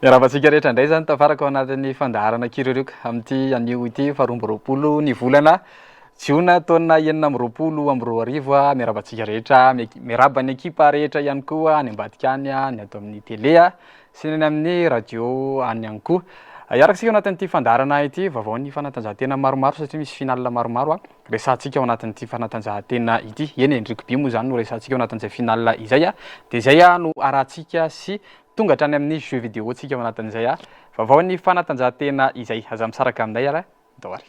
Miarahaba antsika rehetra indray izany tafaraka ao anatin'ny fandaharana Kiririoka amin'ity anio ity faha 22 ny volana jiona taona 2026. Miarahaba antsika rehetra, miarahaba ny ekipa rehetra ihany koa any ambadika any, ny ato amin'ny télé sy ny any amin'ny radio any ihany koa. Hiaraka isika ao anatin'ity fandaharana ity, vaovao ny fanatanjahantena maromaro satria misy finale maromaro resahantsika ao anatin'ity fanatanjahantena ity. Eny e, ny rugby moa izany no resahantsika ao anatin'izay finale izay. Dia izay no arahantsika sy tonga hatrany amin'ny jeu vidéo tsika ao anatin'izay vaovao ny fanatanjahantena izay. Aza misaraka aminay ary ndao ary.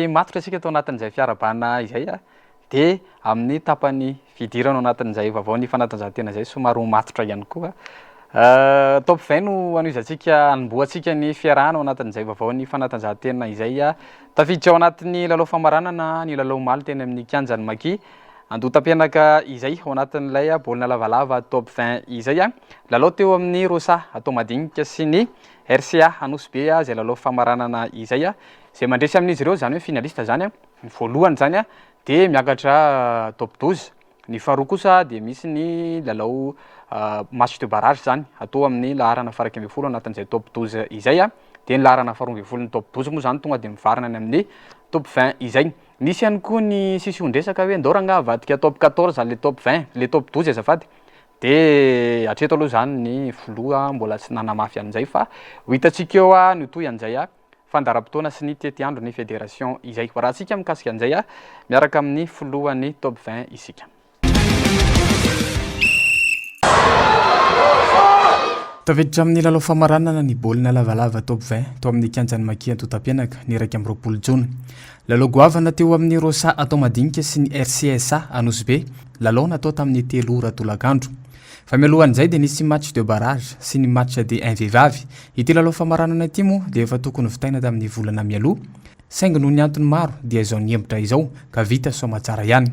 Matotra isika tao anatin'izay fiarahabana izay dia amin'ny tapany fidirana ao anatin'izay vaovao ny fanatanjahantena izay somary ho matotra ihany koa. Top 20 no hanohizantsika hanombohantsika ny fiarahana ao anatin'izay vaovao ny fanatanjahantena izay. Tafiditra ao anatin'ny lalao famaranana ny lalao omaly teny amin'ny kianjan'ny Maki Andohatapenaka izay ao anatin'ilay baolina lavalava top 20 izay. Lalao teo amin'ny Rosa atao madinika sy ny RCA Anosibe izay lalao famaranana izay. Izay mandresy amin'izy ireo izany hoe finaliste izany, ny voalohany izany dia miakatra top 12. Ny faharoa kosa dia misy ny lalao match de barrage izany atao amin'ny laharana faha 11 anatin'izay top 12 izay. Dia ny laharana faha 12 ny top 12 moa izany tonga dia mivarina any amin'ny top 20 izay. Nisy ihany koa ny sision-dresaka hoe ndao rangaha avadika top 14 le top 20, le top 12 azafady. Dia hatreto aloha izany ny filoha mbola tsy nanamafy an'izay fa ho hitantsika eo ny ho tohy an'izay fandaharam-potoana sy ny tetiandron'ny fédération izay. Hoarahantsika mikasika an'izay miaraka amin'ny filohan'ny top 20 isika. Tafiditra amin'ny lalao famaranana ny baolina lavalava Top 20 tao amin'ny kianjan'i Maki Antotapenaka ny 21 jona. Lalao goavana teo amin'ny Rosa atao madinika sy ny RCSA Anosibe, lalao natao tamin'ny telo ora tolakandro. Fa mialohan'izay dia nisy match de barrage sy ny match de un vehivavy. Ity lalao famaranana ity moa dia efa tokony vitaina tamin'ny volana mialoha, saingy noho ny antony maro dia izao nihemotra izao ka vita soamatsara ihany.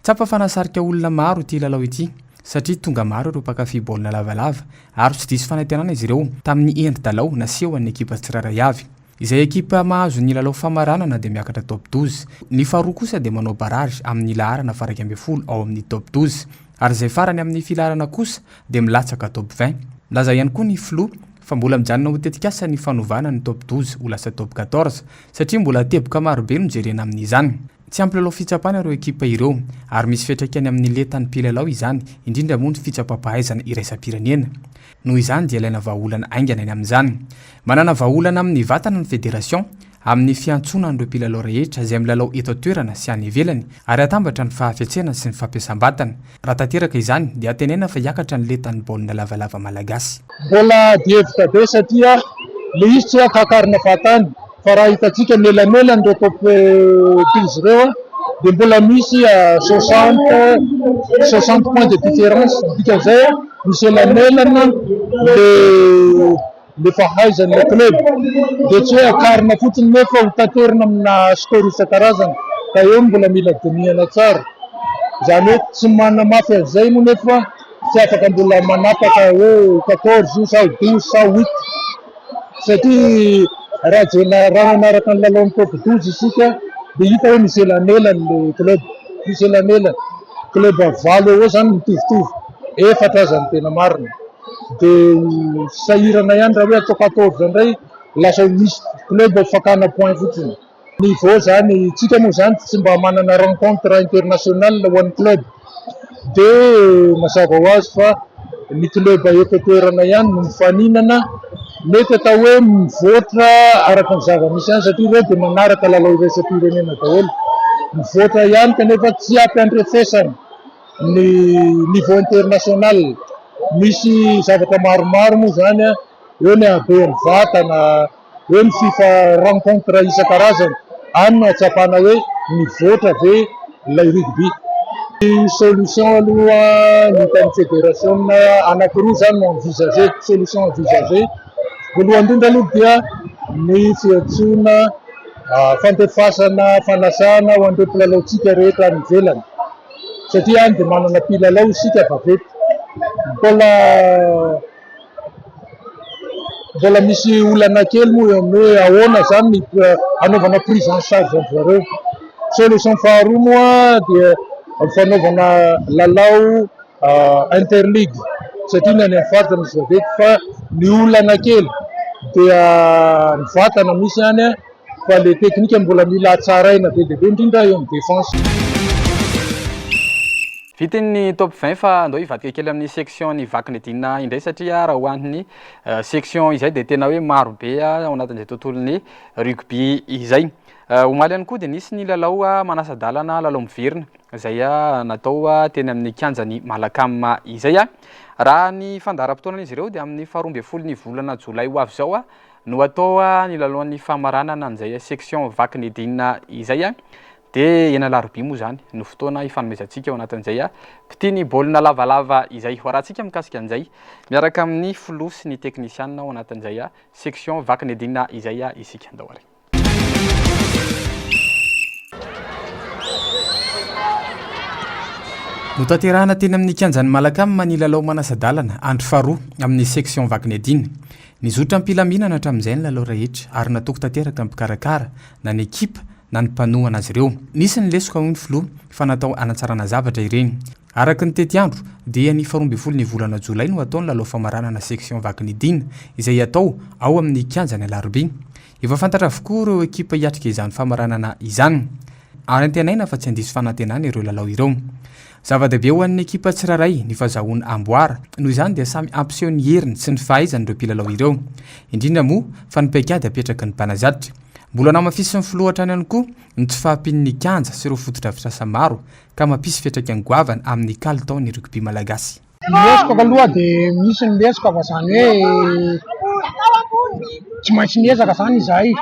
Tsapa fa nahasarika olona maro ity lalao ity satria tonga maro ireo mpankafy baolina lavalava ary tsy diso fanantenana izy ireo tamin'ny endri-dalao nasehon'ny ekipa tsirairay avy. Izay ekipa mahazo ny lalao famaranana dia miakatra top 12, ny faharoa kosa dia manao barrage amin'ny laharana faha 11 ao amin'ny top 12 ary izay farany amin'ny filaharana kosa dia milatsaka top 20. Nilaza ihany koa ny filoha fa mbola mijanona ho tetikasa ny fanovana ny top 12 ho lasa top 14 satria mbola teboka marobe no jerena amin'izany. Tsy ampy lalao fitsapana ireo ekipa ireo ary misy fiantraikany amin'ny lentan'ny mpilalao izany, indrindra moa ny fitsapam-pahaizana iraisam-pirenena. Noho izany dia ilaina vahaolana haingana ny amin'izany. Manana vahaolana amin'ny vatana ny federation amin'ny fiantsoana an'ireo mpilalao rehetra izay milalao eto an-toerana sy any ivelany ary hatambatra ny fahafetsena sy ny fampiasam-batana. Raha tanteraka izany dia antenaina fa hiakatra ny lentan'ny baolina lavalava malagasy. Mbola adihevitra be satria le izy tsy hoe akakarina fahatany fa raha hitantsika ny elanelan'ireo top 12 ireo dia mbola misy 60 60 points de différence, ny dikan'izay misy elanelana le le fahaizan'ilay club dia tsy hoe akarina fotsiny nefa ho taterina amina score isan-karazany ka eo no mbola mila dinihana tsara, izany hoe tsy manamafy an'izay moa nefa tsy afaka mbola manapaka hoe 14 io sa 12 sa 8 satria raha jerena raha nanaraka ny lalaon'ny top 12 isika dia hita hoe misy elanelany le club, misy elanelany, club valo eo eo izany mitovitovy, efatra aza no tena marina. Dia sahirana ihany raha hoe atao 14 indray lasa ho misy club fakana point fotsiny. Niveau zany, tsika moa zany tsy mba manana rencontre international ho an'ny club dia mazava ho azy fa ny club eto an-toerana ihany no mifaninana, mety atao hoe mivoatra araka ny zava-misy ihany satria ireo dia manaraka lalao iraisam-pirenena daholo, mivoatra ihany kanefa tsy ampy andrefesana ny niveau international, misy zavatra maromaro moa zany an, eo ny haben'ny vatana, eo ny fifa rencontre isan-karazany, any no ahatsapana hoe mivoatra ve ilay rugby. Ny solution aloha ny hitan'ny federasiona anankiroa izany no envisager, solution envisager, voalohany indrindra aloha dia ny fiantsoana fandefasana fanasana ho an'ireo mpilalaontsika rehetra any ivelany satria any dia manana mpilalao isika vaventy mbola Mbola misy olana kely moa eo amin'ny hoe ahoana izany ny hanaovana prise en charge an-dry zareo. Solution faharoa moa dia ny fanaovana lalao interligue. satria ny any amin'ny faritra misy vaventy fa ny olana kely dia ny vatana misy any fa le teknika mbola mila hatsaraina be dia be indrindra eo amin'ny défense. Vita ny top 20 fa andao hivadika kely amin'ny section ny vakinedina indray satria raha ho an'ny section izay dia tena hoe maro be ao anatin'izay tontolon'ny rugby izay. Omaly ihany koa dia nisy ny lalao manasa-dalana lalao miverina izay natao teny amin'ny kianjan'ny Malacam izay. Raha ny fandaharam-potoanan'izy ireo dia amin'ny faharoa ambin'ny folo ny volana jolay ho avy izao no atao ny lalaon'ny famaranana an'izay section Vakinedina izay. Dia eny Alarobia moa izany no fotoana hifanomezantsika ao anatin'izay mpitia ny baolina lavalava izay. Ho arahantsika mikasika an'izay miaraka amin'ny filoha sy ny teknisianina ao anatin'izay section Vakinedina izay isika. Andao ary. Notanterahina teny amin'ny kianjan'ny Malacam ny lalao manasa-dalana andro faharoa amin'ny section Vakinedina. Nizotra am-pilaminana hatramin'izay ny lalao rehetra ary natoky tanteraka ny mpikarakara na ny ekipa na ny mpanohana azy ireo. Nisy ny lesoka hoy ny filoha fa natao hanatsarana zavatra ireny. Araka ny tetiandro dia ny faharoa ambin'ny folo ny volana jolay no hatao ny lalao famaranana section Vakinidina izay hatao ao amin'ny kianjan'ny Alarobia. Efa fantatra avokoa ireo ekipa hiatrika izany famaranana izany. Ary antenaina fa tsy handiso fanantenana ireo lalao ireo. Zava-dehibe ho an'ny ekipa tsirairay ny fazahoana amboara, noho izany dia samy hampiseho ny heriny sy ny fahaizany ireo mpilalao ireo. Indrindra moa fa ny paikady apetraky ny mpanazatra. Mbola namafisin'ny filoha hatrany ihany koa ny tsy fahampian'ny kianja sy ireo fotodrafitrasa maro ka mampisy fiantraikany goavana amin'ny kalitaon'ny rugby malagasy. Ny lesoka aloha dia misy ny lesoka fa izany hoe tsy maintsy miezaka izany izahay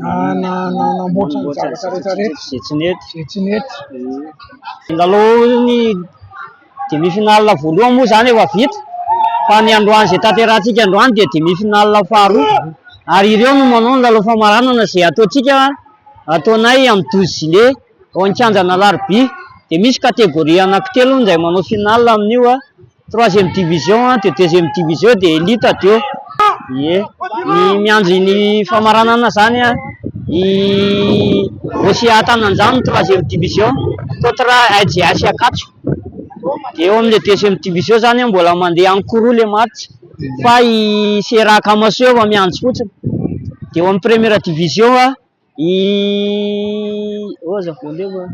nanamboatra ny zavatra rehetra rehetra izay tsy nety. Izay tsy nety. Ny lalao ny demi finale voalohany moa izany efa vita fa ny androany izay tanterahantsika androany dia demi finale faharoa ary ireo no manao ny lalao famaranana izay ataontsika ataonay amin'ny douze juillet ao an-kianjan'Alarobia dia misy catégorie anankitelo hono izay manao finale amin'io troisième division dia deuxième division dia elite teo. Ie, ny miandry ny famaranana izany i Océan Tananjano troisième division contre IJH Ankatso. Dia eo amin'ilay deuxième division izany mbola mandeha anankiroa ilay match fa i Sera Akamasoa efa miandry fotsiny. Dia eo amin'ny première division I oza voaleo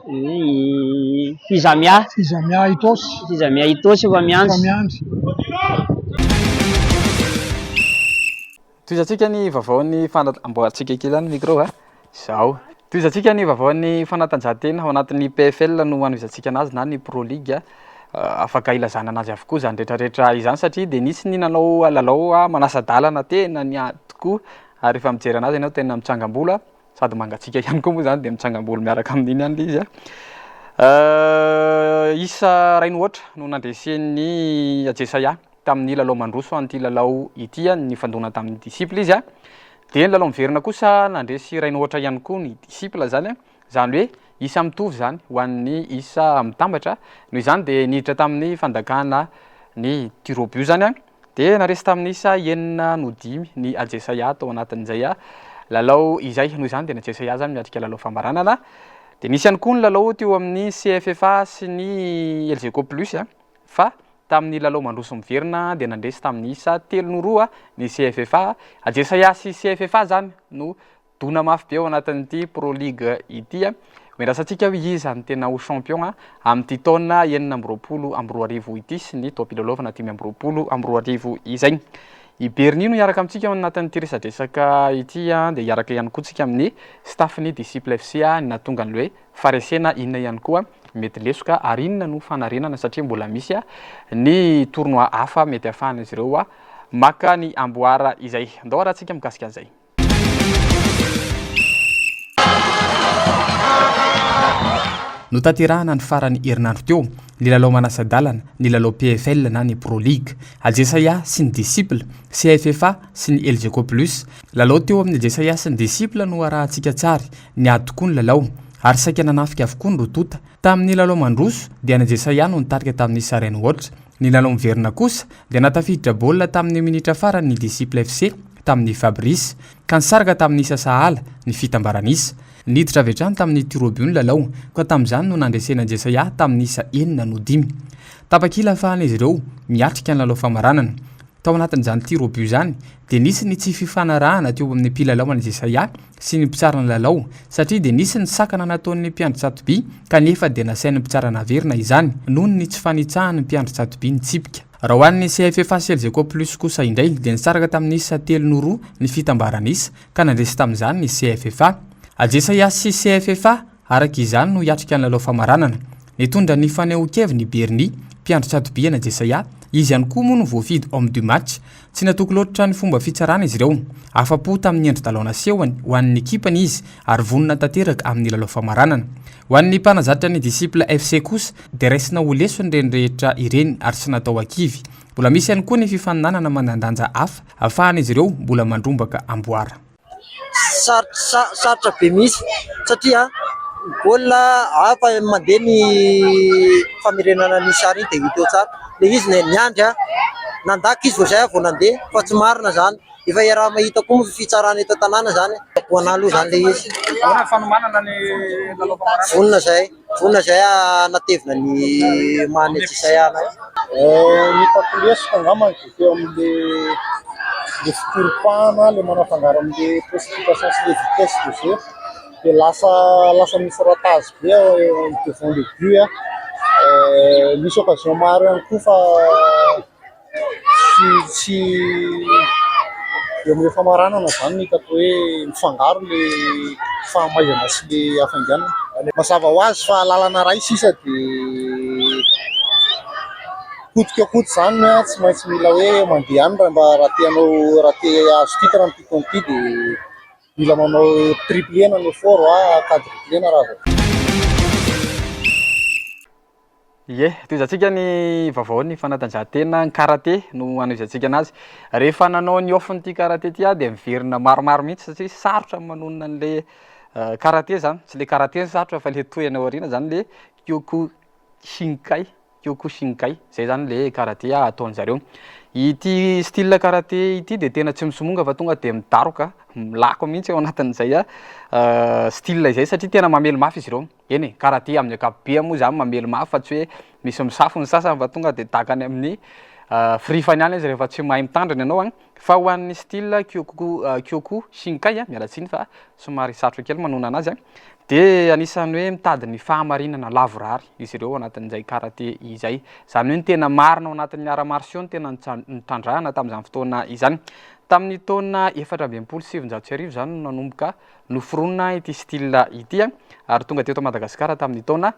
i Fizamia. Fizamia Itaosy. Fizamia Itaosy efa miandry. Efa miandry. Tohizantsika ny vaovaon'ny fana- amboarintsika kely ihany ny micro a. Zao. Tohizantsika ny vaovaon'ny fanatanjahantena ao anatin'ny PFL no hanohizantsika anazy na ny Pro League. Afaka ilazana anazy avokoa izany rehetrarehetra izany satria dia nisy ny nanao lalao manasa-dalana tena niady tokoa ary rehefa mijery anazy ianao tena mitsangam-bolo sady mangatsiaka ihany koa moa izany dia mitsangam-bolo miaraka amin'iny ihany ilay izy a. Isa iray no aotra no nandresen'ny Ajesaia tamin'ny lalao mandroso an'ity lalao ity, nifandona tamin'ny Disciple izy. Dia ny lalao miverina kosa nandresy iray no aotra ihany koa ny Disciple izany. Izany hoe isa mitovy izany ho an'ny isa mitambatra. Noho izany dia niditra tamin'ny fandakana ny tir au but izany. Dia naresy tamin'ny isa enina no dimy ny Ajesaia tao anatin'izay lalao izay. Noho izany dia ny Ajesaia izany miatrika lalao famaranana. Dia nisy ihany koa ny lalao teo amin'ny CFFA sy ny Elgeco Plus fa tamin'ny lalao mandroso miverina dia nandresy tamin'ny isa telo no roa ny CFFA. Ajesaia sy CFFA izany no Dona mafy be ao anatin'ity Pro League ity. Miandrasantsika hoe iza no tena ho champion amin'ity taona 2026 ity sy ny taom-pilalaovana 2025 izay. I Bernie no hiaraka amintsika ao anatin'ity resadresaka ity dia hiaraka ihany koa tsika amin'ny staff-n'ny Disciple FC ny nahatonga ny hoe faharesena inona ihany koa mety lesoka ary inona no fanarenana satria mbola misy ny tournoi hafa mety ahafahan'izy ireo maka ny amboara izay. Andao arahantsika mikasika an'izay. Notanterahina ny faran'ny herinandro teo ny lalao manasa-dalana, ny lalao PFL na ny Pro League. Ajesaia sy ny Disciple, CFFA sy ny Elgeco Plus. Lalao teo amin'ny Ajesaia sy ny Disciple no arahantsika an-tsary, niady tokoa ny lalao ary saika nanafika avokoa ny roa tonta. Tamin'ny lalao mandroso dia ny Ajesaia no nitarika tamin'ny isa iray no aotra. Ny lalao miverina kosa dia nahatafiditra baolina tamin'ny minitra farany ny Disciple FC tamin'i Fabrice, ka nisaraka tamin'ny isa sahala ny fitambaran'isa. Niditra avy hatrany tamin'ny tir au but ny lalao, ka tamin'izany no nandresena an'i Jesaia tamin'ny isa enina noho dimy. Tapakila ahafahan'izy ireo miatrika ny lalao famaranana. Tao anatin'izany tir au but izany dia nisy ny tsy fifanarahana teo amin'ny mpilalao an'i Jesaia sy ny mpitsara ny lalao satria dia nisy ny sakana nataon'ny mpiandry tsatoby kanefa dia nasain'ny mpitsara naverina izany noho ny tsy fanitsahan'ny mpiandry tsatoby ny tsipika. Raha ho an'ny CFFA sy Elgeco Plus kosa indray dia nisaraka tamin'ny isa telo no roa ny fitambaran'isa ka nandresy tamin'izany ny CFFA. Ajesaia sy CFFA araka izany no hiatrika ny lalao famaranana. Nitondra ny fanehoan-keviny i Bernie, mpiandry tsatoby ana Jesaia, izy ihany koa moa no voafidy homme du match. Tsy natoky loatra ny fomba fitsarana izy ireo. Afa-po tamin'ny endri-dalao nasehony ho an'ny ekipany izy ary vonona tanteraka amin'ny lalao famaranana. Ho an'ny mpanazatra ny Disciple FC kosa dia raisina ho lesona ireny rehetra ireny ary tsy natao ankivy. Mbola misy ihany koa ny fifaninanana manan-danja hafa ahafahan'izy ireo mbola mandrombaka amboara. Sarotra be mihitsy satria ny baolina hafa mandeha ny famerenana ny sary iny dia hita eo tsara. Ilay izy niandry nandaka izy vao izay aho vao nandeha fa tsy marina izany. Efa iaraha-mahita koa moa fitsarana eto an-tanàna izany. Ho anà aloha izany ilay izy. Ahoana ny fanomanana ny lalao famaranana? Vonona izahay, vonona izahay hanatevina ny maha ny Atsisay anay. Ny hitako lesoka angambany dia teo amin'ilay ilay fikoropahana, ilay manafangaro amin'ilay précipitation sy ilay vitesse de jeu dia lasa lasa misy ratage be devant le but an. Misy occasion maro ihany koa fa Tsy tsy eo amin'ilay famaranana izany no hitako hoe mifangaro ilay fahamaizana sy ilay hafainganana. Mazava ho azy fa lalana iray sisa dia potika koa izany an, tsy maintsy mila hoe mandeha any raha mba raha te hanao raha te hahazo titre amin'ity taona ity dia Mila manao triplena ny effort a, quadruplena raha azo atao. Ie, tohizantsika ny vaovaon'ny fanatanjahantena, ny karate no hanohizantsika anazy. Rehefa nanao ny off-n'ity karate ity aho dia miverina maromaro mihitsy satria sarotra ny manonona an'le karate zany. Tsy le karate no sarotra fa le tohiny ao aoriana zany le Kyokushinkai. Kyokushinkai, zay zany le karate ataon-jareo. Ity style karate ity de tena tsy misomonga fa tonga de midaroka, milako mihitsy ao anatin'izay style izay satria tena mamely mafy izy ireo. Eny e, karate amin'ny ankapobeny moa zany mamely mafy fa tsy hoe misy misafo ny sasany fa tonga de dakany amin'ny firifany any izy rehefa tsy mahay mitandrina ianao an. Fa ho an'ny style kyoku kyokushinkai, miala tsiny fa somary sarotra kely manonona anazy an, dia anisan'ny hoe mitady ny fahamarinana lavorary izy ireo ao anatin'izay karate izay. Izany hoe ny tena marina ao anatin'ny arts martiaux no tena nitrandrahana tamin'izany fotoana izany. Tamin'ny taona 1964 izany no nanomboka noforonina ity style ity ary tonga teto Madagasikara tamin'ny taona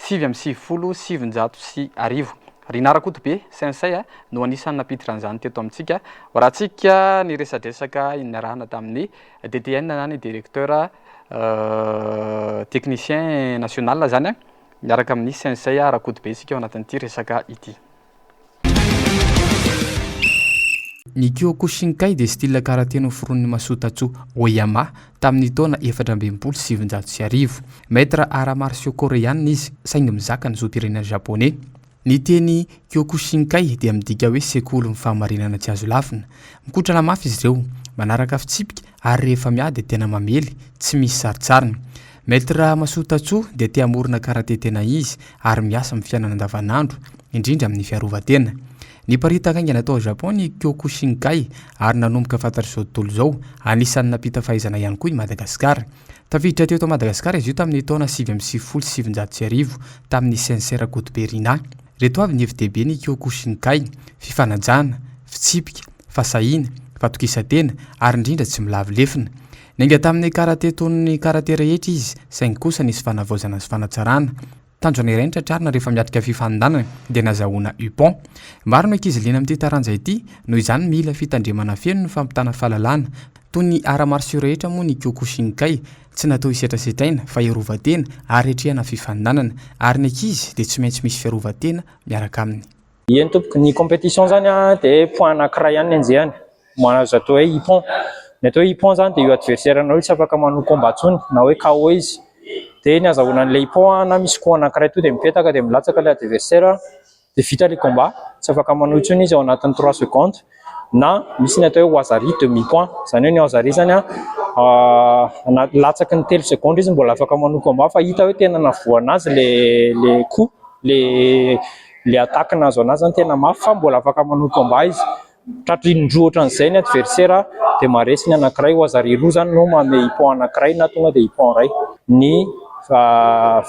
1999. Rinah Rakotobe, Sensei, no anisan'ny nampiditra an'izany teto amintsika. Hoarahantsika ny resadresaka niarahana tamin'ny DTN na ny Directeur Technicien National zany miaraka amin'ny Sensei Rakotobe isika ao anatin'ity resaka ity. Ny Kyokushinkai dia style karate noforonin'i Masutatsu Oyama tamin'ny taona 1964. Maître arts martiaux koreana izy saingy mizaka ny zom-pirenena japoney. Ny teny Kyokushinkai dia midika hoe sekolin'ny fahamarinana tsy azo lavina. Mikotrana mafy izy ireo, manaraka fitsipika ary rehefa miady dia tena mamely, tsy misy sarintsariny. Maître Masutatsu dia te hamorona karate tena izy ary miasa amin'ny fiainana andavanandro, indrindra amin'ny fiarovan-tena. Niparitaka haingana tao Japon ny Kyokushinkai ary nanomboka fantatr'izao tontolo izao, anisan'ny nampita fahaizana ihany koa i Madagasikara. Tafiditra teto Madagasikara izy io tamin'ny taona 1999 tamin'ny Sensei Rakotobe Rinah. Ireto avy ny hevi-dehibe ny Kyokushinkai, fifanajana, fitsipika, fahasahiana, fatokisan-tena ary indrindra tsy milavo lefona. Niainga tamin'ny karate toy ny karate rehetra izy saingy kosa nisy fanavaozana sy fanatsarana. Tanjona iray no tratrarina rehefa miatrika fifaninanana dia ny azahoana Ippon. Maro ny ankizy liana amin'ity taranja ity, noho izany mila fitandremana feno ny fampitana fahalalana. Toy ny arts martiaux rehetra moa ny Kyokushinkai, tsy natao hisetrasetraina fa hiarovan-tena ary hiatrehana fifaninanana. Ary ny ankizy dia tsy maintsy misy fiarovan-tena miaraka aminy. Eny tompoko, ny compétition zany dia point anankiray ihany ny anjehany, azo atao hoe ippon. Ny atao hoe ippon zany dia io adversaire anao io tsy afaka manao combat intsony na hoe KO izy. Dia ny azahoana an'ilay ippon na misy coup anankiray tonga dia mipetaka dia milatsaka ilay adversaire dia vita ilay combat, tsy afaka manohy intsony izy ao anatin'ny trois secondes. Na misy ny atao hoe wazari demi point, izany hoe ny wazari zany an latsaky ny telo segondra izy mbola afaka manohy combat fa hita hoe tena navoana azy ilay ilay coup, ilay. Ilay attaque nahazo anazy zany tena mafy fa mbola afaka manohy combat izy. Tratry indroa ohatran'izay ny adversaire dia maharesy ny anankiray. Wazari roa zany no manome ippon anankiray na tonga dia ippon iray. Ny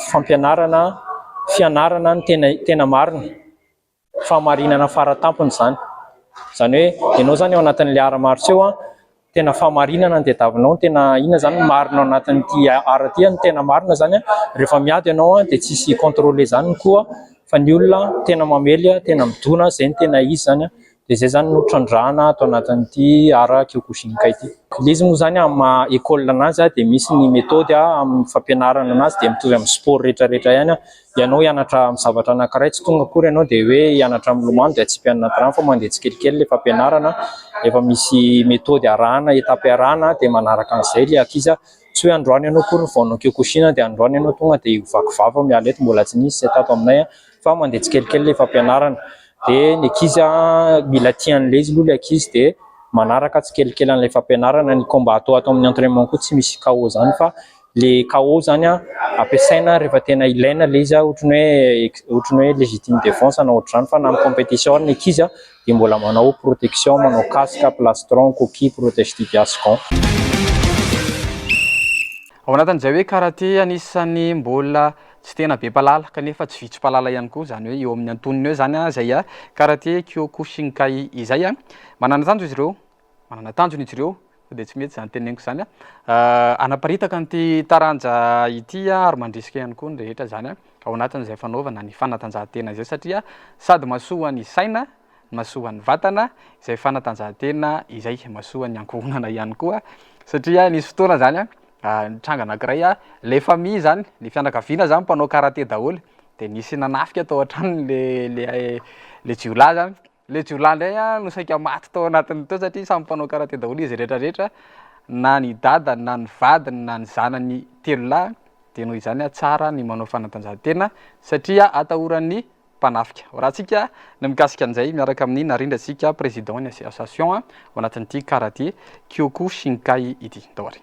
fampianarana, fianarana no tena tena marina. Fahamarinana faratampony izany. Izany hoe ianao izany ao anatin'ilay art martiaux an, tena fahamarinana no tadiavinao, tena inona izany no marina ao anatin'ity art ity an, ny tena marina izany an, rehefa miady ianao an dia tsisy contrôler izany ny koa fa ny olona tena mamely, tena midona, izay no tena izy izany an. Dia izay izany no trandrahana ato anatin'ity art Kyokushinkai ity. Ilay izy moa izany amin'ny maha école anazy dia misy ny méthode amin'ny fampianarana anazy dia mitovy amin'ny sport rehetra rehetra ihany. Ianao hianatra amin'ny zavatra anankiray tsy tonga akory ianao dia hoe hianatra milomano dia atsipy any anaty rano fa mandeha tsikelikely ilay fampianarana. Efa misy méthode arahana, étape arahana dia manaraka an'izay ilay ankizy. Tsy hoe androany ianao akory vao hanao Kyokushin dia androany ianao tonga dia ho vaky vava miala eto, mbola tsy nisy izay tato aminay fa mandeha tsikelikely ilay fampianarana. Dia ny ankizy mila tia an'ilay izy aloha ilay ankizy dia manaraka tsikelikely an'ilay fampianarana. Ny combat atao ato amin'ny entraînement koa tsy misy KO izany fa ilay KO izany ampiasaina rehefa tena ilaina ilay izy ohatran'ny hoe ohatran'ny hoe légitime défense na ohatr'izany fa na amin'ny compétition ary ny ankizy dia mbola manao protection, manao casque, plastron, coquille, protège tibia sy gants. Ao anatin'izay hoe karate anisan'ny mbola tsy tena be mpahalala kanefa tsy vitsy mpahalala ihany koa, izany hoe eo amin'ny antonony eo izany izay karate kyokushinkai izay. Manana tanjona izy ireo, manana tanjona izy ireo, sao dia tsy mety izany teneniko izany, hanaparitaka an'ity taranja ity ary mandrisika ihany koa ny rehetra izany ao anatin'izay fanaovana ny fanatanjahantena izay satria sady mahasoa ny saina, mahasoa ny vatana, izay fanatanjahantena izay mahasoa ny ankohonana ihany koa satria nisy fotoana zany a nitranga anankiray a, le famille zany, le fianakaviana zany mpanao karate daholo de nisy nanafika tao an-tranony le le le jiolahy zany, le jiolahy ndray a no saika maty tao anatin'ny tao satria samy mpanao karate daholo izy rehetrarehetra na ny dadany na ny vadiny na ny zanany telo lahy, de noho izany a tsara ny manao fanatanjahantena satria atahoran'ny mpanafika. Horahantsika ny mikasika an'izay miaraka amin'ny Narindrantsika président ny association ao anatin'ity karate Kyokushinkai ity. Ndao ary.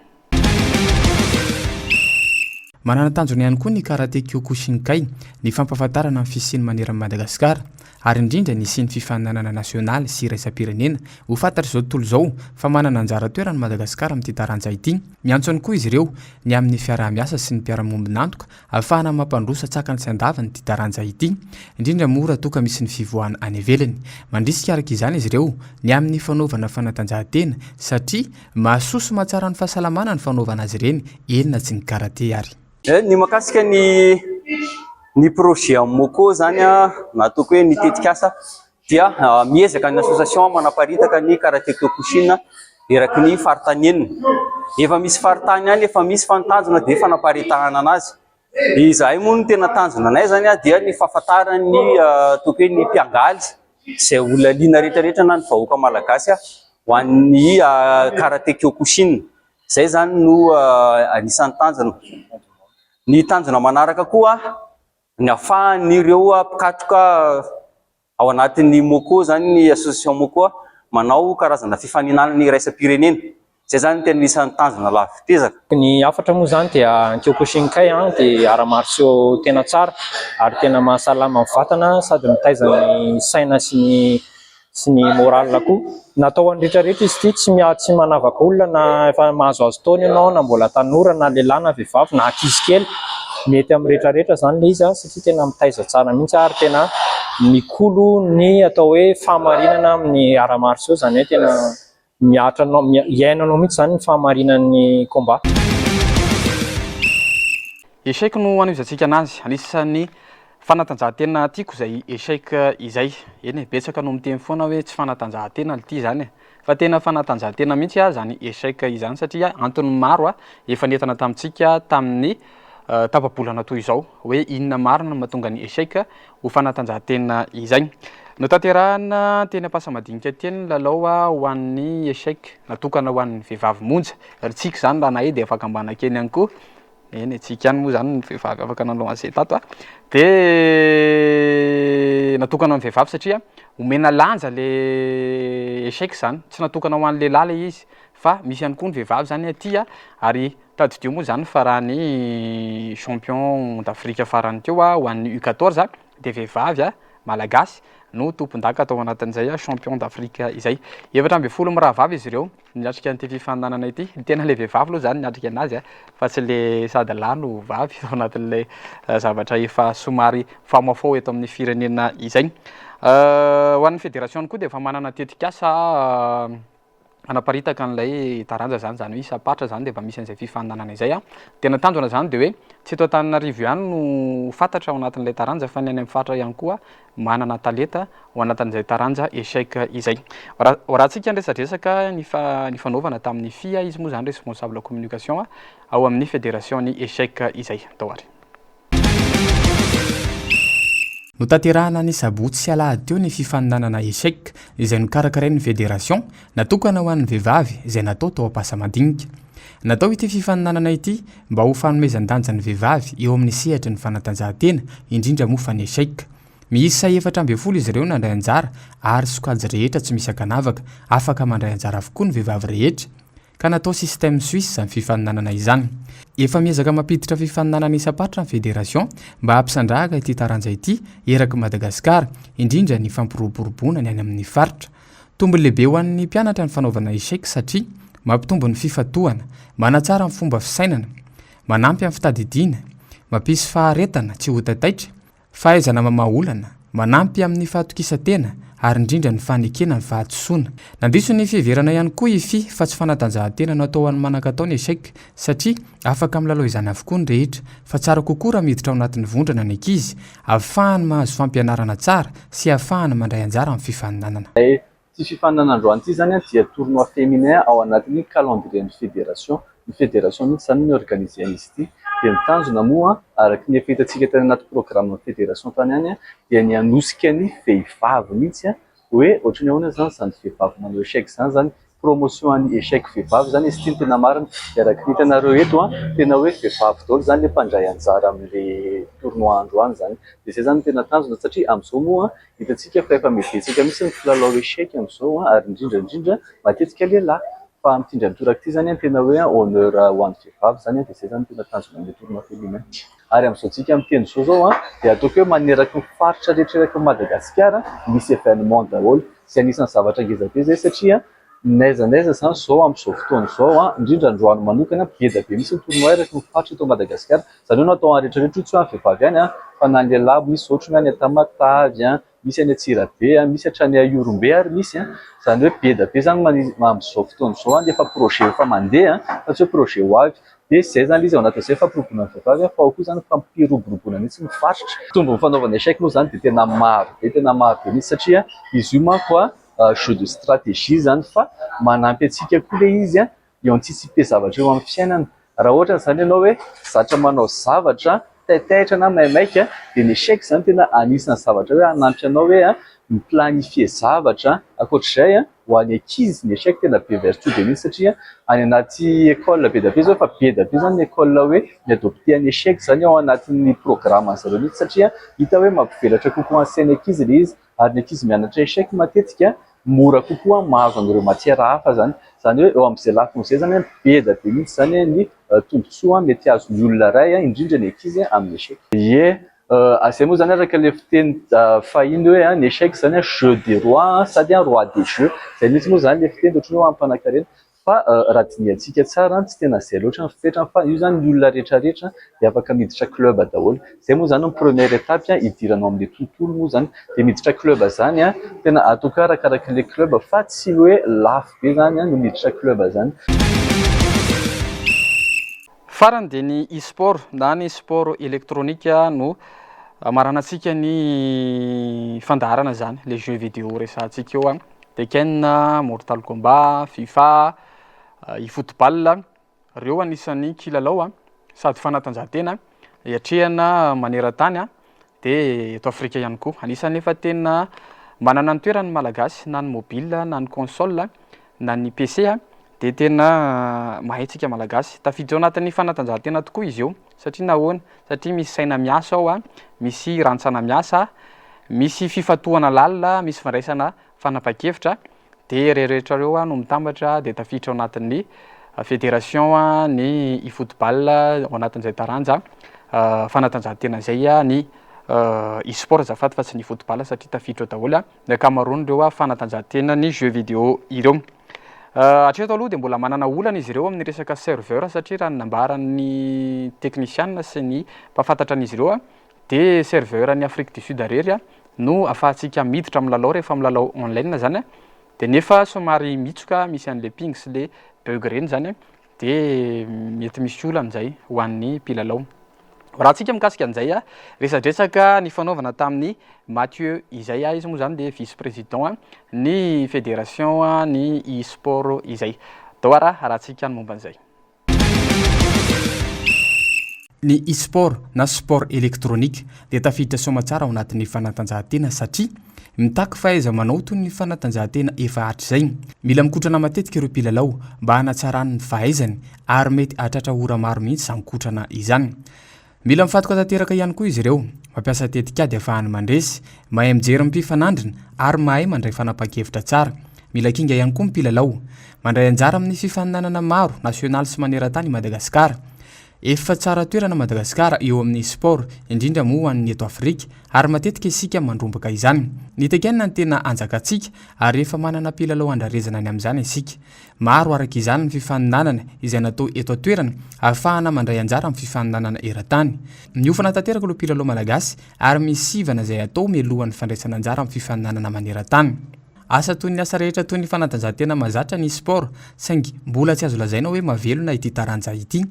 Manana tanjona ihany koa ny karate Kyokushinkai ny fampahafantarana ny fisiany maneran'i Madagasikara ary indrindra ny hisian'ny fifaninanana nasionaly sy iraisam-pirenena ho fantatr'izao tontolo izao fa manana anjara toerana Madagasikara amin'ity taranja ity. Miantso ihany koa izy ireo ny amin'ny fiaraha-miasa sy ny mpiara-miombon'antoka Ahafahana mampandroso antsakany sy andavany ity taranja ity, indrindra moa raha toa ka misy ny fivoahana any ivelany. Mandrisika araka izany izy ireo ny amin'ny fanaovana fanatanjahantena satria mahasoa sy mahatsara ny fahasalamana ny fanaovana azy ireny, eny na tsy ny karate ary. Ny mahakasika ny ny projet amin'ny Moco izany na ataoko hoe ny tetikasa dia miezaka ny association manaparitaka ny karate kyokushin eraky ny faritany enina. Efa misy faritany ihany efa misy fa ny tanjona dia fanaparitahana anazy. Izahay moa ny tena tanjona anay izany dia ny fahafantaran'ny ataoko hoe ny mpiangaly izay olona liana rehetrarehetra na ny vahoaka malagasy ho an'ny karate kyokushin. Izay izany no anisan'ny tanjona. Ny tanjona manaraka koa ny ahafahan'ireo mpikatroka ao anatin'ny MOCO izany, ny association MOCO manao karazana fifaninanana iraisam-pirenena. Izay izany no tena anisan'ny tanjona lavitr'ezaka. Ny hafatra moa izany dia ny Kyokushinkai dia arts martiaux tena tsara ary tena mahasalama ny vatana sady mitaiza ny saina sy ny sy ny moral koa. Natao ho an'ny rehetra rehetra izy ity, tsy mia- tsy manavaka olona na efa mahazoazo taona ianao na mbola tanora na lehilahy na vehivavy na ankizy kely. Mety amin'ny rehetra rehetra izany ilay izy satria tena mitaiza tsara mihitsy ary tena mikolo ny atao hoe fahamarinana amin'ny arts martiaux, izany hoe tena mihatra anao, iainanao mihitsy izany ny fahamarinan'ny combat. Échec no anohizantsika anazy. Anisan'ny fanatanjahantena tiako izay échec izay. Eny e, betsaka no miteny foana hoe tsy fanatanjahantena ity izany e. Fa tena fanatanjahantena mihitsy izany échec izany satria antony maro efa nentana tamintsika tamin'ny tapa-bolana toy izao hoe inona marina no mahatonga ny échec ho fanatanjahantena izay. Notanterahina teny Ampasamadinika teny ny lalao ho an'ny échec natokana ho an'ny vehivavy monja. Ry tsiky izany raha nahay dia afaka mba nankeny ihany koa. Eny e, tsika ihany moa izany ny vehivavy afaka nanao an'izay tato a. Dia natokana ho an'ny vehivavy satria omena lanja le échec izany, tsy natokana ho an'ny lehilahy ilay izy fa misy ihany koa ny vehivavy izany aty a, ary tadidio moa izany fa raha ny champion d'Afrique farany teo a ho an'ny U quatorze dia vehivavy a. Malagasy no tompondaka tao anatin'izay champion d'Afrique izay. 14 mirahavavy izy ireo niatrika an'ity fifaninanana ity. Ny tena ilay vehivavy aloha izany niatrika anazy fa tsy ilay sady lahy no vavy tao anatin'ilay zavatra efa somary famafao eto amin'ny firenena izay. Ho an'ny federation koa dia efa manana tetikasa hanaparitaka an'ilay taranja izany, izany hoe isam-paritra izany dia efa misy an'izay fifaninanana izay. Ny tena tanjona izany dia hoe tsy eto Antananarivo ihany no fantatra ao anatin'ilay taranja fa ny any amin'ny faritra ihany koa manana talenta ao anatin'izay taranja échec izay. Raha antsika ny resadresaka nifanaovana tamin'ny FIA, izy moa izany responsable communication ao amin'ny fédération ny échec izay. Atao ary. Notanterahina ny sabotsy sy alahady teo ny fifaninanana échec izay nokarakarain'ny fédération natokana ho an'ny vehivavy izay natao tao Ampasamadinika. Natao ity fifaninanana ity mba ho fanomezan-danja ny vehivavy eo amin'ny sehatry ny fanatanjahantena, indrindra moa fa ny échec. Miisa 14 izy ireo nandray anjara ary sokajy rehetra tsy misy ankanavaka, afaka mandray anjara avokoa ny vehivavy rehetra. Ka natao système suisse izany fifaninanana izany. Efa miezaka mampiditra fifaninanana isam-paritra ny federation mba hampisandrahaka ity taranja ity erak'i Madagasikara, indrindra ny fampiroboroboana ny any amin'ny faritra. Tombony lehibe ho an'ny mpianatra ny fanaovana échec satria mampitombo ny fifantohana, manatsara ny fomba fisainana, manampy amin'ny fitadidiana, mampisy faharetana tsy ho taitaitra, Fahaizana mamaha olana, manampy amin'ny fahatokisan-tena ary indrindra ny fanekena ny fahadisoana. Nandiso ny fiheverana ihany koa i Fy fa tsy fanatanjahantena natao ho an'ny manan-katao ny échec satria afaka milalao izany avokoa ny rehetra fa tsara kokoa raha miditra ao anatin'ny vondrona ny ankizy ahafahany mahazo fampianarana tsara sy ahafahany mandray anjara amin'ny fifaninanana. Ity fifaninanana androany ity izany dia tournoi féminin ao anatin'ny calendrier-n'ny fédération. Ny fédération mihitsy izany no mi-organiser an'izy ity. Dia ny tanjona moa, araka ny efa hitantsika tany anaty programme-n'ny fédération tany ihany, dia ny hanosika ny vehivavy mihitsy hoe ohatran'ny ahoana izany izany vehivavy manao échec izany izany. Promotion an'ny échec vehivavy izany izy ity no tena marina. Dia araka ny hitanareo eto, tena hoe vehivavy daholo izany ilay mpandray anjara amin'ilay tournoi androany izany. Dia izay izany no tena tanjona satria amin'izao moa Hitantsika fa efa mihabetsaka mihitsy ny mpilalao échec amin'izao ary indrindra indrindra matetika lehilahy. Fa amin'ity indray mitoraka ity izany tena hoe honneur ho an'ny vehivavy izany dia izay izany no tena tanjona amin'ilay tournoi féminin. Ary amin'izao tsika miteny izao izao dia ataoko hoe maneraky ny faritra rehetra eraky ny Madagasikara misy événement daholo. Izay anisan'ny zavatra ngeza be izay satria n'aiza n'aiza izany izao amin'izao fotoana izao indrindra androany manokana be dia be mihitsy ny tournoi eraky ny faritra eto Madagasikara. Izany hoe natao any rehetra rehetra io tsy hoe any vehivavy ihany fa na ny lehilahy misy ohatra hoe any Tamatave, misy any Antsirabe, misy hatrany Ihorombe ary misy. Izany hoe be dia be izany amin'izao fotoana izao efa projet efa mandeha fa tsy hoe projet ho avy. Dia izay izany ilay izy ao anatin'izay fampiroboroboana ny vehivavy fa ao koa izany fampiroboroboana mihitsy ny faritra. Tombon'ny fanaovana échec moa izany dia tena maro be, tena maro be mihitsy satria izy io manko jeu de stratégie izany fa manampy antsika koa ilay izy hi-anticiper zavatra eo amin'ny fiainana. Raha ohatra izany ianao hoe zatra manao zavatra taitaitra na maimaika dia ny échec izany tena anisan'ny zavatra hoe hanampy anao hoe mi-planifier zavatra. Ankoatr'izay, ho an'ny ankizy ny échec tena be vertu be mihitsy satria any anaty école be dia be izao efa be dia be izany ny école hoe mi-adopter ny échec izany ao anatin'ny programme-n'ny zareo mihitsy satria hita hoe mampivelatra kokoa ny sain'ny ankizy ilay izy ary ny ankizy mianatra échec matetika mora kokoa mahazo an'ireo matière hafa izany. Izany hoe eo amin'izay lafiny izay izany be dia be mihitsy izany ny tombontsoa mety azon'ny olona iray, indrindra ny ankizy amin'ny échec. Ie, izay moa izany araka ilay fiteny fahiny hoe ny échec izany jeu des rois sady roi des jeux. Izay mihitsy moa izany ilay fiteny ohatran'ny hoe ho an'ny mpanankarena. Fa raha dinihantsika tsara, tsy tena izay loatra ny fetrany fa io izany ny olona rehetra rehetra dia afaka miditra club daholo. Izay moa izany no première étape hidiranao amin'ilay tontolo moa izany. Dia miditra club izany, tena ataoko hoe arakarak'ilay club fa tsy hoe lafo be izany no miditra club izany. Farany dia ny e-sport na ny sport elektronika no amaranantsika ny fandaharana izany, les jeux vidéo resahantsika eo an, Tekken, Mortal Kombat, Fifa, e-football, ireo anisan'ny kilalao an, sady fanatanjahantena iatrehana maneran-tany an, dia eto Afrika ihany koa. Anisan'ny efa tena manana ny toerany ny Malagasy na ny mobile na ny console na ny PC dia tena mahay tsika Malagasy. Tafiditra ao anatin'ny fanatanjahantena tokoa izy io satria nahoana? Satria misy saina miasa ao, misy rantsana miasa, misy fifantohana lalina, misy fandraisana fanapahan-kevitra. Dia ireo rehetra ireo no mitambatra dia tafiditra ao anatin'ny fédération ny e-football ao anatin'izay taranja fanatanjahantena izay ny E-sport azafady fa tsy ny football satria tafiditra ao daholo ny ankamaroan'ireo fanatanjahantena ny jeux vidéo ireo. Hatreto aloha dia mbola manana olana izy ireo amin'ny resaka serveur satria raha ny nambaran'ny teknisiana sy ny mpahafantatra an'izy ireo dia serveur an'i Afrique du Sud irery no ahafahantsika miditra amin'ny lalao rehefa milalao online izany dia nefa somary mitsoka misy an'ilay ping sy ilay bug ireny izany dia mety misy olana izay ho an'ny mpilalao. Raha antsika mikasika an'izay resadresaka nifanaovana tamin'i Mathieu izay, izy moa izany dia vice président ny fédération ny e-sport izay. Dao ara arahantsika ny momba an'izay. Ny e-sport na sport électronique dia tafiditra soamatsara ao anatin'ny fanatanjahantena satria mitaky fahaiza-manao toy ny fanatanjahantena efa hatrizay. Mila mikotrana matetika ireo mpilalao mba hanatsarany ny fahaizany ary mety hahatratra ora maro mihitsy izany kotrana izany. Mila mifantoka tanteraka ihany koa izy ireo, mampiasa tetikady ahafahany mandresy, mahay mijery ny mpifanandrina ary mahay mandray fanapahan-kevitra tsara. Mila kinga ihany koa ny mpilalao. Mandray anjara amin'ny fifaninanana maro, nasionaly sy maneran-tany i Madagasikara. Efa tsara toerana Madagasikara eo amin'ny sport, indrindra moa ho an'ny eto Afrika, ary matetika isika mandrombaka izany. Ny Tekken no tena anjakantsika ary efa manana mpilalao andrarezana ny amin'izany isika. Maro araka izany ny fifaninanana izay natao eto an-toerana ahafahana mandray anjara amin'ny fifaninanana eran-tany. Miofana tanteraka ireo mpilalao malagasy ary misy sivana izay atao mialohan'ny fandraisana anjara amin'ny fifaninanana maneran-tany. Asa toy ny asa rehetra toy ny fanatanjahantena mahazatra ny sport saingy mbola tsy azo lazaina hoe mahavelona ity taranja ity.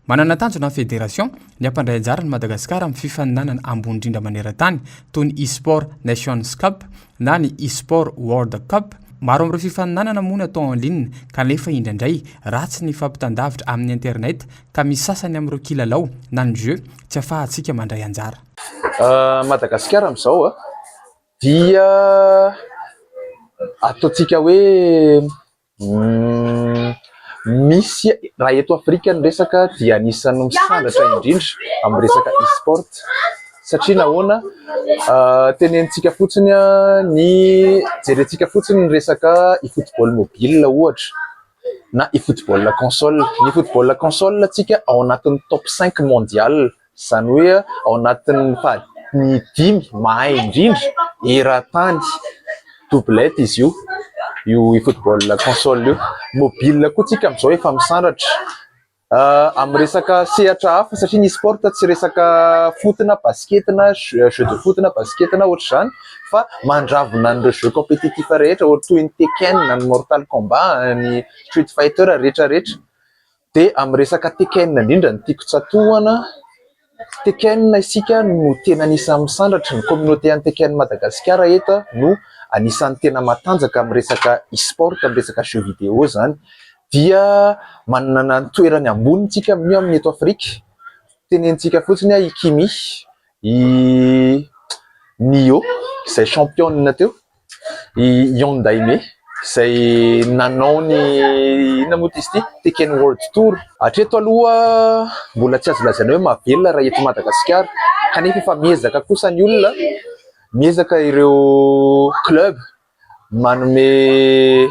Manana tanjona ny federation ny hampandray anjara an'i Madagasikara amin'ny fifaninanana ambony indrindra maneran-tany toy ny E-sport Nations Cup na ny E-sport World Cup. Maro amin'ireo fifaninanana moa no atao en ligne kanefa indraindray ratsy ny fampitan-davitra amin'ny internet ka misy sasany amin'ireo kilalao na ny jeux tsy afahantsika mandray anjara. Madagasikara amin'izao dia ataontsika hoe misy raha eto Afrika ny resaka dia anisan'ny misandratra indrindra amin'ny resaka e-sport satria nahoana? Tenenintsika fotsiny ny jerentsika fotsiny ny resaka e-football mobile ohatra na e-football console. Ny e-football console tsika ao anatin'ny top cinq mondial Izany hoe ao anatin'ny faha ny dimy mahay indrindra eran-tany. Doublette izy io, io e-football console io. Mobile koa tsika amin'izao efa misandratra. Amin'ny resaka sehatra hafa satria ny e-sport tsy resaka foot na basket na jeu de foot na basket na ohatr'izany fa mandravona an'ireo jeux compétitifs rehetra ohatra toy ny Tekken, ny Mortal Kombat, ny Street Fighter rehetrarehetra. Dia amin'ny resaka Tekken indrindra no tiako tsatohana, Tekken isika no tena anisan'ny misandratra, ny communauté an'i Tekken Madagasikara eto no anisan'ny tena matanjaka amin'ny resaka e-sport, amin'ny resaka jeux vidéo izany. Dia manana ny toerany ambony isika amin'io amin'ny eto Afrika, tenenintsika fotsiny i Kimi, i Nio izay championne teo. I Hyundai izay nanao ny inona moa izy ity? Tekken World Tour. Hatreto aloha mbola tsy azo lazaina hoe mahavelona raha eto Madagasikara kanefa efa miezaka kosa ny olona, miezaka ireo club manome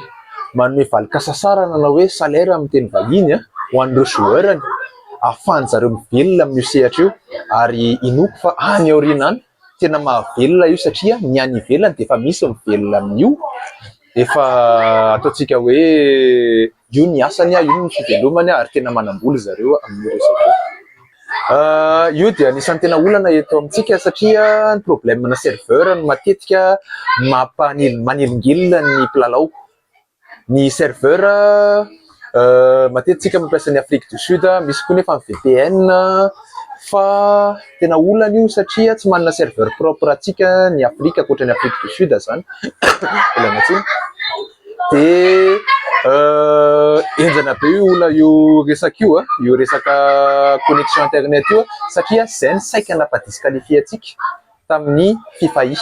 manome valin-kasasarana na hoe salaire amin'ny teny vahiny ho an'ireo joueur-ny ahafahan-dry zareo mivelona amin'io sehatra io ary inoako fa any aoriana any Tena mahavelona io satria ny any ivelany dia efa misy mivelona amin'io, efa ataontsika hoe io ny asany, io ny fivelomany ary tena manam-bola zareo amin'io resaka io. Io dia anisan'ny tena olana eto amintsika satria ny problème-na serveur no matetika mampanel- manelingelina ny mpilalao. Ny serveur matetika tsika mampiasa ny Afrique du Sud, misy koa nefa ny VPN fa tena olana io satria tsy manana serveur propre antsika ny Afrique ankoatra ny Afrique du Sud zany, ialana tsiny. Dia henjana be io olana io resaka io an, io resaka connexion internet io satria izay no saika nampa-disqualifier antsika tamin'ny FIFA I.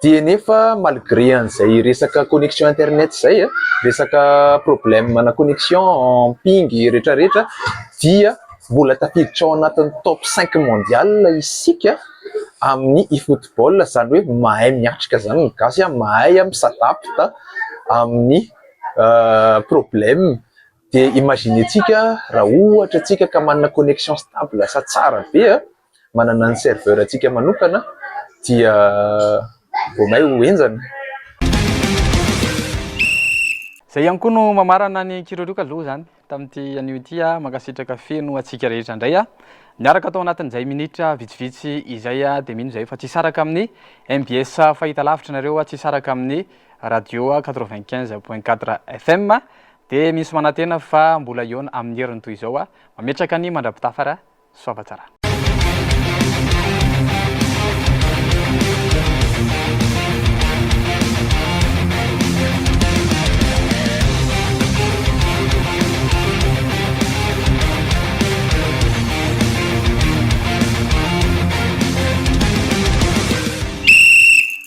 Dia nefa malgré an'izay resaka connexion internet izay an, resaka problème ana connexion, ping rehetrarehetra dia mbola tafiditra ao anatin'ny top cinq mondial isika amin'ny e-football, izany hoe mahay miatrika izany ny gasy an, mahay mi-s'adapte amin'ny problème. Dia imaginer-tsika raha ohatra tsika ka manana connexion stable sady tsara be an. manana ny serveur antsika manokana dia vao may ho henjana. Izay ihany koa no mamarana ny kirorioka aloha izany tamin'ity anio ity. Mankasitraka feno antsika rehetra indray niaraka tao anatin'izay minitra vitsivitsy izay dia mino izahay fa tsy hisaraka amin'ny mbs fahitalavitra nareo, tsy hisaraka amin'ny radio 95.4 FM dia misy manantena fa mbola hihaona amin'ny heriny toy izao. Mametraka ny mandra-pitafara. Soava tsara.